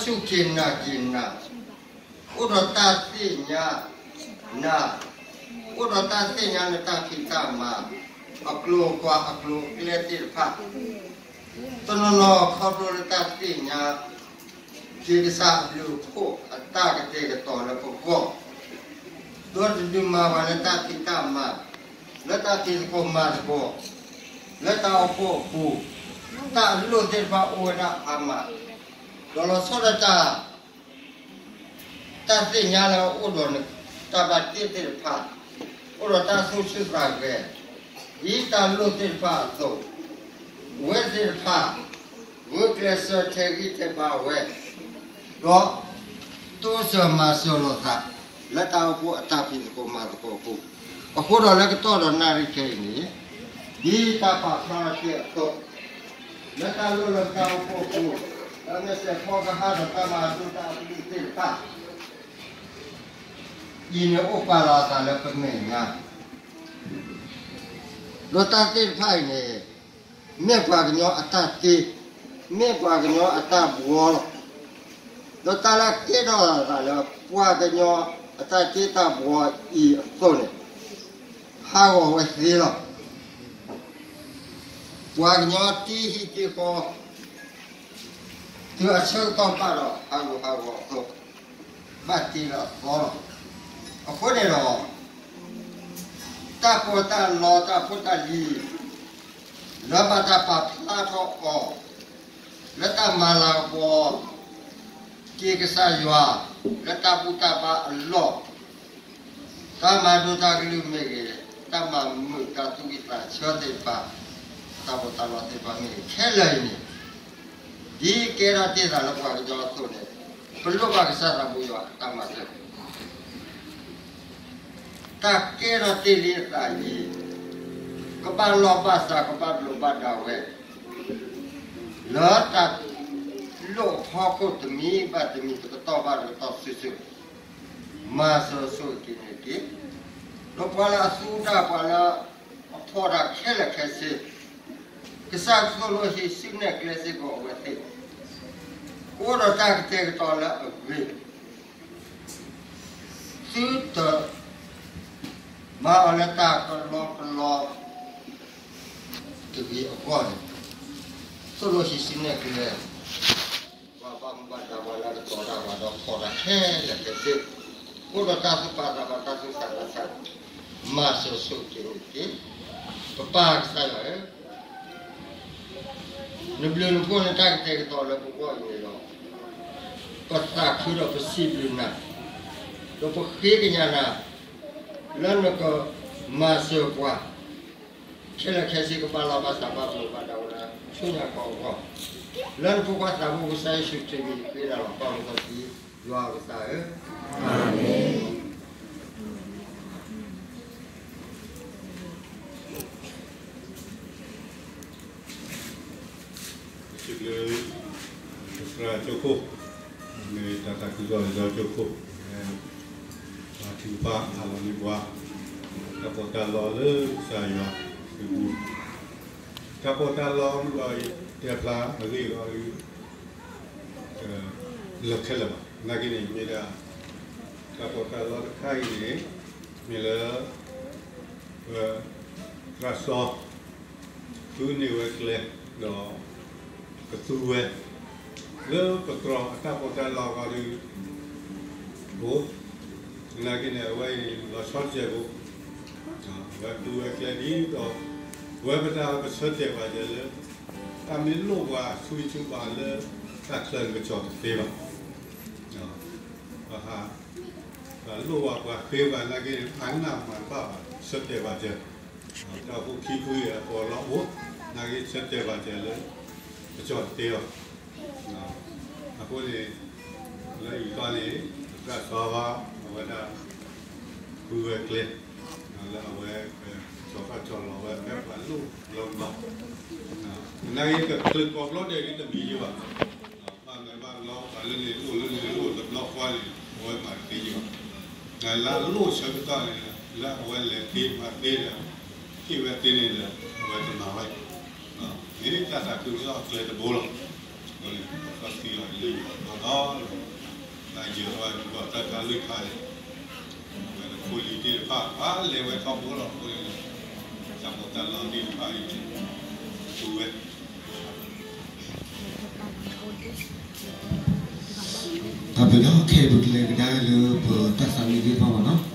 စူၢ်က့ၤနာ်က့ၤနၤ, အိၣ်ဒီးတၢ်သ့ၣ်ညါနၤ, အိၣ်ဒီးတၢ်သ့ၣ်ညါနတၢ်ဖံးတၢ်မၤ, အကျိၤအကွာ်အကျိၤအကျဲသ့ၣ်တဖၣ်, တနီၤနီၤခီဖျိလၢတၢ်သ့ၣ်ညါ က့ၤကစၢ်အဘျုးအဖှိၣ်အတၢ်ကတဲာ်ကတီၤလၢပဂီၢ်, ဒီးတဒုးမၤပှၤလၢတၢ်ဖံးတၢ်မၤ, လၢတၢ်ဖံးသကိးမၤသကိး, လၢတၢ်အိၣ်ဖှိၣ်အပူၤ, တၢ်အလိၣ်သ့ၣ်တဖၣ်အိၣ်ဝဲဒၣ်အါမး, ဒီးလီၤဆီဒၣ်တၢ် တၢ်သ့ၣ်ညါလၢအအိၣ်ဒီးနတၢ်ဘၣ်တ့သ့ၣ်တဖၣ်, အိၣ်ဒီးတၢ်သူၣ်ဆူၣ်သးဂဲၤ, ဒ်တၢ်လိၣ်သ့ၣ်တဖၣ်အသိး, အဝဲသ့ၣ်တဖၣ် ဂုာ်ကျဲးစၢးထဲးဂံၢ်ထဲးဘါဝဲ, ဒီးတိစၢၤမၤစၢၤလိာ်သး လၢတၢ်အိၣ်ဖှိၣ်အတၢ်ဖံးသကိးမၤသကိးအပူၤ, အဃိဒီးလၢကတီၢ်ဒီးနၣ်ရံၣ်ခဲအံၤန့ၣ်, ဒ်တၢ်ပာ်ဖျါထီၣ်က့ၤအသိး, လၢတၢ်လိၣ်လၢပတၢ်အိၣ်ဖှိၣ်အပူၤ, လၢမဲာ်ဆှဲးဖီကဟၣ်ဒီးတၢ်မၤဒိတၢ်အကလုၢ်သ့ၣ်တဖၣ် အံၤန့ၣ်အိၣ်ပာ်လီၤအသးလၢပမဲာ်ညါ, ဒီးတၢ်သ့ၣ်တဖၣ်အံၤန့ၣ်, မ့ၢ်ပှၤကညီအတၢ်တ့, မ့ၢ်ပှၤကညီအတၢ်ဘှီလီၤ. ဒီးတၢ်လၢအကဲထီၣ်အသးလၢပှၤကညီအတၢ်တ့တၢ်ဘှီအံၤအသိးန့ၣ်, ဟးဂီၤဝဲသ့လီၤ. ပှၤကညီတ့ဟံၣ်တ့ဃီ တုၤအဆၢကတီၢ်ဘၣ်ဒီး ဟးဂူာ်ဟးဂီၤအသိး, ဘၣ်တ့လၢအသီလီၤ. အဃိန့ၣ်ဒီး, တၢ်ပီးတၢ်လီတၢ်ဖိတၢ်လံၤ, လၢဘၣ်တၢ်ပာ်ဖျါထီၣ်အီၤ, လၢတၢ်မၤလၤကပီၤ, က့ၤကစၢ်ယွၤ, လၢတၢ်ဘူၣ်တၢ်ဘါအလီၢ် တၢ်မၤဒိတၢ်ကလုၢ်မ့ၢ်ဂ့ၤ, တၢ်မၤမုာ်တၢ်သူၣ်ဝံၣ်သးဆၢသ့ၣ်တဖၣ်, တၢ်ပီးတၢ်လီသ့ၣ်တဖၣ်မ့ၢ်ဂ့ၤ, ခဲလၢာ်အံၤန့ၣ်, ဒ်ကဲထီၣ်တ့ၢ်သးလၢပှၤကညီအသိးန့ၣ်, ပလိၣ်ဘၣ်ကစၢ်သးဘိယွၤအတၢ်မၤစၢၤ တၢ်ကဲထီၣ်တ့ၢ်လံအသးအံၤ, ကဘၣ်လီၢ်ဘၣ်စးကဘၣ်ဒိးဘၣ်ဒါဝဲ, လၢတၢ်လိၣ်အဖီခိၣ်တမံၤဘၣ်တမံၤ တကတီၢ်ဘၣ်တကတီၢ်စုာ်စုာ်, မၤစၢၤဆိၣ်ဂ့ၤက့ၤန့ၢ်က့ၤ, ဒီးပှၤလၢအသူတၢ် ပှၤလၢအဖီၣ်တၢ်ခဲလၢာ်ခဲဆ့, ကစၢ်သိၣ်လိဟံးစုနဲၣ်ကျဲစ့ၢ်ကီးအဝဲသ့ၣ်, ကအိၣ်ဒီးတၢ်ကတဲာ်ကတီၤလၢအဂ့ၤ သုတမၤအီၤလၢတၢ်ကလီကလီ တဂ့ၤအဂီၢ်န့ၣ်, သိၣ်လိဟံးစုနဲၣ်ကျဲ, ပှၤဘၣ်မူဘၣ်ဒါ ပှၤလၢအကတီၤတၢ် ပှၤဒီးဖီၣ်တၢ်ခဲလၢာ်ခဲဆ့, အိၣ်ဒီးတၢ်သူၣ်ပာ်သးပာ် တၢ်သူၣ်ဆးသးဆး, မၤစၢၤဆိၣ်ဂ့ၤက့ၤ, ပပၢ်ကစၢ်ယွၤဧၢ နဘျုးနဖှိၣ်နတၢ်ကတဲာ်ကတီၤလၢပဂီၢ်အံၤန့ၣ်ဒီး, ပသးခုဒီးပစံးဘျုးနၤ, ဒီးပဃ့ကညးနၤ, လၢနကမၤစၢၤပှၤ, ခဲလၢာ်ခဲဆ့ ကဘၣ်လီၢ်ဘၣ်စးဘၣ်ဒိးဘၣ်ဒါဝဲလၢ ဆူညါကီးအဂီၢ်, လၢနဖိခွါသးဘိကစၢ်ယ့ၣ်ၡူးခရံာ်အမံၤ ဃ့နၤလီၤ ပၢ်မူကီၢ်သံ ယွၤကစၢ်ဧၢ, အၤမ့ၣ်. စံးဘျုး သရၣ်ကၠိခိၣ်, မ့ၢ်တၢ်သးခုကစီၣ်လၢကၠိခိၣ်, ပှၤထုကဖၣ်အလီၢ်န့ၢ်ပှၤ, တၢ်ပီးတၢ်လီလၢကစၢ်ယွၤအပူၤ, တၢ်ပီးတၢ်လီမ့ၢ်ဂ့ၤ တဲဖျါအဂ့ၢ်အကျိၤ လၢာ်ခဲလၢာ်ဘၣ်. နာ်က့န့ၣ် မ့ၢ်ဒၣ် တၢ်ပီးတၢ်လီတခါအံၤန့ၣ် မ့ၢ်လၢ ပသရၣ်စီၤ သူန့ၢ်ဝဲကျဲ ဒီး ကသူဝဲ လၢပတြီၤအတၢ်ပီးတၢ်လီအဂီၢ်ဒီး အိၣ် နာ်က့န့ၣ် အဝဲအံၤန့ၣ် လီၤဆီတစဲးဖိ, အဝဲသူဝဲကျဲဒ်သိး ပဝဲပတၢ်ပဆၢတဲာ်ပာ်စၢၤလၢ တၢ်မ့ၢ်လိၣ်ပှၤဆူယဆူပှၤလၢ တၢ်ချၢန့ၣ်ကစီၣ်တသ့ဘၣ်. ပဟး ပလိၣ်ဘၣ်ပှၤဃ့ဘၣ်နာ်က့န့ၣ် အနၢ်မၤတဘၣ်ဘၣ် ဆၢတဲာ်ပာ်စၢၤ, တၢ်အိၣ်ဖှိၣ်ခံဖုအံၤအပီးလီအိၣ် နာ်က့ဆၢတဲာ်ပာ်စၢၤလၢ ကစီၣ်တသ့ဘၣ်. အဃိန့ၣ် လၢအံၤခီန့ၣ် သရၣ်စီၤဘၣ် အဝဲဒၣ် သူဝဲကျဲ လၢအဝဲ ကစီၣ်ထီၣ်ကစီၣ်လီၤဝဲဖဲပှၤလိၣ်လီၤဘၣ်. နာ်က့ကချ့ၣ်ကီးဘျီဒဲးဒ်တမံၤယဘၣ်. ဘၣ်မၤဘၣ်လီၤ ပှၤလၢန့ၣ်အိၣ်လၢန့ၣ်အိၣ်တဘျီဃီန့ၣ် အဝဲမၤတသ့ယဘၣ်. လၢအလိၣ်ဆၢကတီၢ်န့ၣ် လၢအဝဲလဲၤသ့မၤသ့ဒီး ဟ့ၣ်ဝဲသ့န့ၣ်ဒီး အဝဲတမၤဝဲ မ့ၢ်တၢ်သးခုကစီၣ်အကျဲတဘိလီၤ. အဃိန့ၣ် ပသံလီၤ လၢယွၤအသီဒီး တၢ်ယၢၤထီၣ်ဝဲ ပကီၢ်တၢ်ခါလၢခါန့ၣ် ဝဲလၢဖိလံၤသ့ၣ်တဖၣ် ပှၤလဲၤဝဲထီဘိလီၤ ဖိလံၤလီၤ တၢ်ကီတၢ်ခဲလီၤသ့ၣ်တဖၣ်အံၤန့ၣ် ပဝဲ တၢ်ဘျုးလီၤ ခဲအံၤပကလဲၤကဒါလၢပတၢ်သးဝံၣ်သ့ၣ်တဖၣ်မ့ၢ်နီၤ.